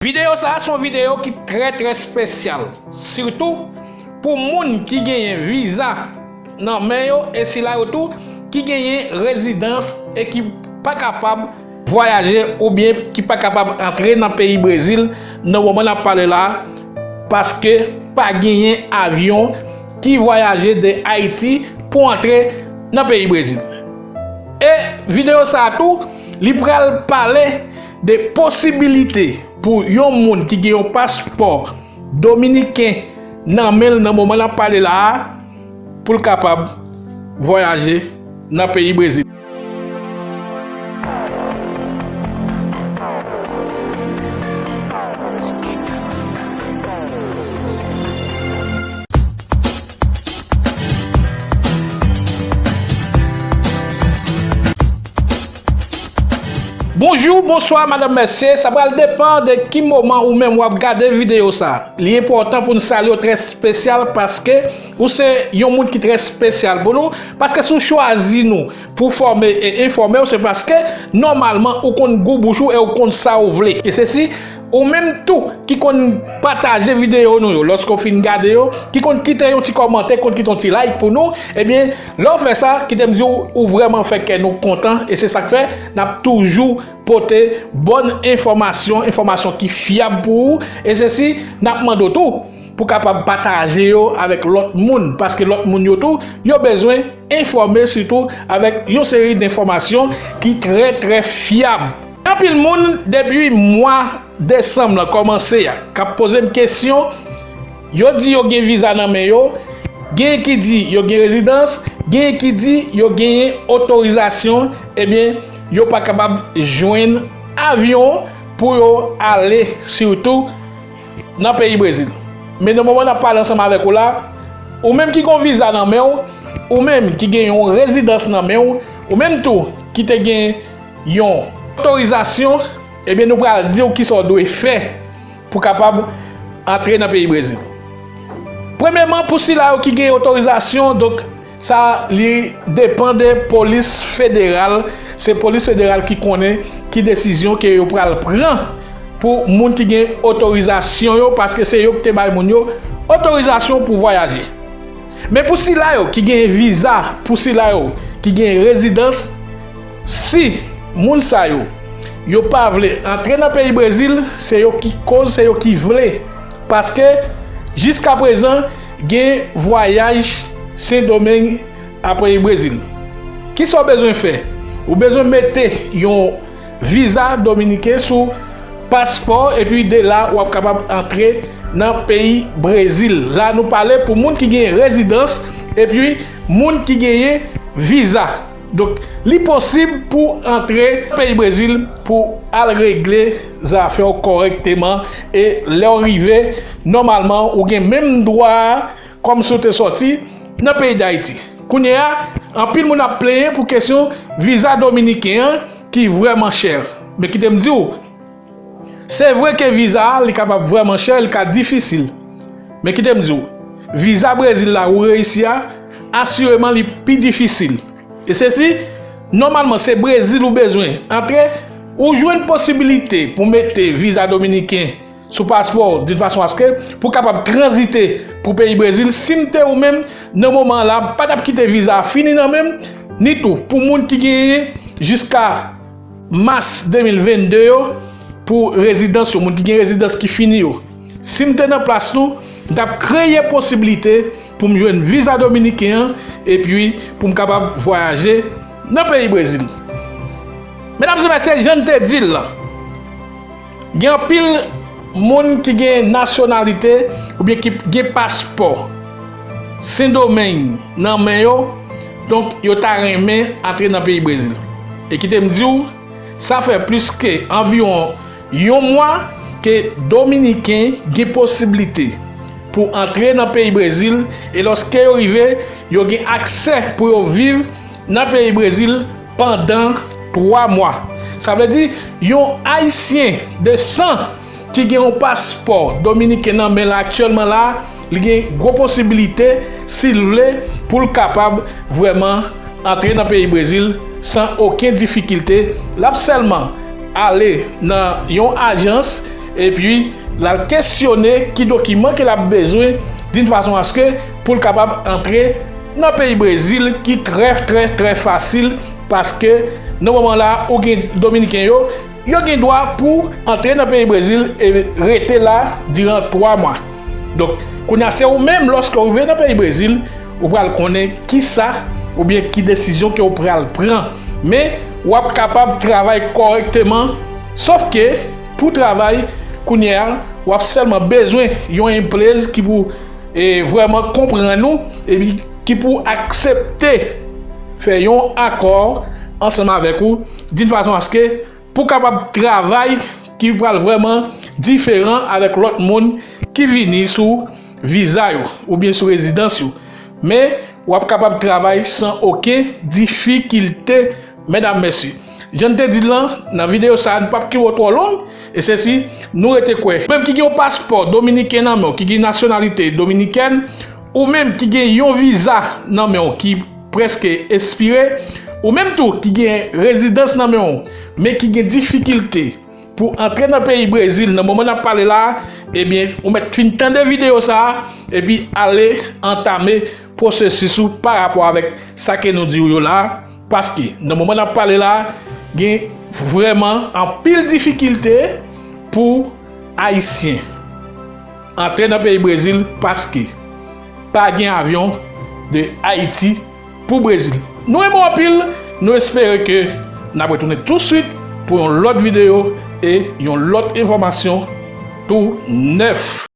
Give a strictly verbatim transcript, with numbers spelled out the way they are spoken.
Videyo sa a se yon videyo ki trè, trè espesyal, sitou pou moun ki genyen viza nan men yo e sila yo tou ki genyen rezidans e ki pa kapab vwayaje oubyen ki pa kapab antre nan peyi Brezil nan moman n ap pale la a, paske pa genyen avyon ki vwayaje de Ayiti pou antre nan peyi Brezil. E videyo sa a tou, li pral pale de posibilite pou yon moun ki gen yon paspò dominiken nan men l nan moman n ap pale la a, pou l kapab vwayaje nan peyi Brezil. Bonjou, bonswa, madanm, mesye. Sa pral depann de ki moman ou menm w ap gade videyo sa. Li enpòtan pou n salye w trè espesyal paske ou se yon moun ki trè espesyal pou nou. Paske si w chwazi nou pou fòme e enfòme w, se paske nòmalman ou konn gou bouch ou e ou konn sa ou vle. E se si ou menm tou ki konn pataje videyo nou yo, lòske w fin gade yo, ki konn kite yon ti kòmantè, konn kite yon ti like pou nou, ebyen, lè w fè sa, kite m di w, ou vrèman fè kè nou kontan, e se sa k fè n ap toujou pote bòn enfòmasyon, enfòmasyon ki fyab pou ou, e se si n ap mande w tou pou kapab pataje yo avèk lòt moun, paske lòt moun yo tou, yo bezwen enfòme sitou avèk yon seri denfòmasyon ki trè, trè fyab. Anpil moun, depi mwa desanm lan kòmanse a, k ap poze m kesyon, yo di yo gen viza nan men yo, genyen ki di yo gen rezidans, genyen ki di yo genyen otorizasyon, ebyen, yo pa kapab jwenn avyon pou yo ale, sitou nan peyi Brezil. Men nan moman n ap pale ansanm avèk ou la, ou menm ki gen yon viza nan men w, ou menm ki gen yon rezidans nan men w, ou menm tou ki te gen yon otorizasyon, ebyen, nou pral di w kisa w dwe fè pou kapab antre nan peyi Brezil. Premyèman, pou sila yo ki gen otorizasyon, donk, sa li depann de polis federal. Se polis federal ki konnen ki desizyon ke yo pral pran pou moun ki gen otorizasyon yo, paske se yo ki te bay moun yo otorizasyon pou vwayaje. Men pou sila yo ki gen viza, pou sila yo ki gen rezidans, si moun sa yo, yo pa vle antre nan peyi Brezil, se yo ki koz, se yo ki vle. Paske, jiskaprezan, gen vwayaj Sendomeng a peyi Brezil. Kisa w bezwen fè? Ou bezwen mete yon viza dominiken sou paspò, epi de la, w ap kapab antre nan peyi Brezil. La, nou pale pou moun ki gen rezidans, epi moun ki genyen viza. Donk, li posib pou antre peyi Brezil pou al regle zafè w kòrèkteman. E lè w rive, nòmalman, ou gen menm dwa a kòmsi w te sòti nan peyi Dayiti. Kounye a, anpil moun ap plenyen pou kesyon viza dominiken an ki vrèman chè. Men kite m di w, se vre ke viza a, li kapab vrèman chè, li ka difisil. Men kite m di w, viza Brezil la ou reyisi a, asireman li pi difisil. E se si, nòmalman, se Brezil ou bezwen antre, ou jwenn posibilite pou mete viza dominiken sou paspò w, d'une façon à ce que pou kapab tranzite pou peyi Brezil. Si m te ou menm, nan moman an la, m pa t ap kite viza a fini nan men m, ni tou pou moun ki genyen jiska mas de mil vennde yo pou rezidans yo, moun ki gen rezidans ki fini yo. Si m te nan plas nou, m t ap kreye posiblite pou m jwenn viza dominiken an, epi pou m kapab vwayaje nan peyi Brezil. Medam e mesye, jan n te di l lan, gen anpil moun ki gen nasyonalite oubyen ki gen paspò Sendomeng nan men yo, donk yo ta renmen antre nan peyi Brezil. E kite m di w, sa fè plis ke anviwon yon mwa ke Dominiken gen posiblite pou antre nan peyi Brezil, e lòske yo rive, yo gen aksè pou yo viv nan peyi Brezil pandan twa mwa. Sa vle di, yon Ayisyen de san ki gen yon paspò dominiken nan men l aktyèlman la, li gen gwo posibilite, si l vle, pou l kapab vrèman antre nan peyi Brezil san okenn difikilte. L ap sèlman ale nan yon ajans, Epi l al kesyone ki dokiman ke l ap bezwen d'une façon à ce que pou l kapab antre nan peyi Brezil ki trè trè trè fasil, paske nan moman la ou gen Dominiken yo, yo gen dwa pou antre nan peyi Brezil e rete la diran twa mwa. Donk, kounye a se ou menm, lòske ou rive nan peyi Brezil, ou pral konnen kisa oubyen ki desizyon ke ou pral pran. Men, w ap kapab travay kòrèkteman, sòf ke pou travay kounye a, w ap sèlman bezwen yon emplez ki pou e vrèman konprann ou, epi ki pou aksepte fè yon akò ansanm avèk ou, d'une façon à ce que pou kapab travay ki pral vrèman diferan avèk lòt moun ki vini sou viza yo oubyen sou rezidans yo. Men, w ap kapab travay san okenn difikilte, medam, mesye. Jan n te di l lan, nan videyo sa a, n p ap kite w twò long, e se si nou rete kwè. Ou menm ki gen yon paspò dominiken nan men w, ki gen nasyonalite dominikèn, ou menm ki gen yon viza nan men w ki prèske espire, ou menm tou ki gen rezidans nan men w, men ki gen difikilte pou antre nan peyi Brezil nan moman n ap pale la a, ebyen, ou mèt fin tande videyo sa a, epi ale antame pwosesis ou pa rapò avèk sa ke nou di w yo la a, paske nan moman n ap pale la a, gen vrèman anpil difikilte pou Ayisyen antre nan peyi Brezil, paske pa gen avyon de Ayiti pou Brezil. Nou renmen w anpil, nou espere ke n ap retounen tou swit pou yon lòt videyo e yon lòt enfòmasyon tou nèf.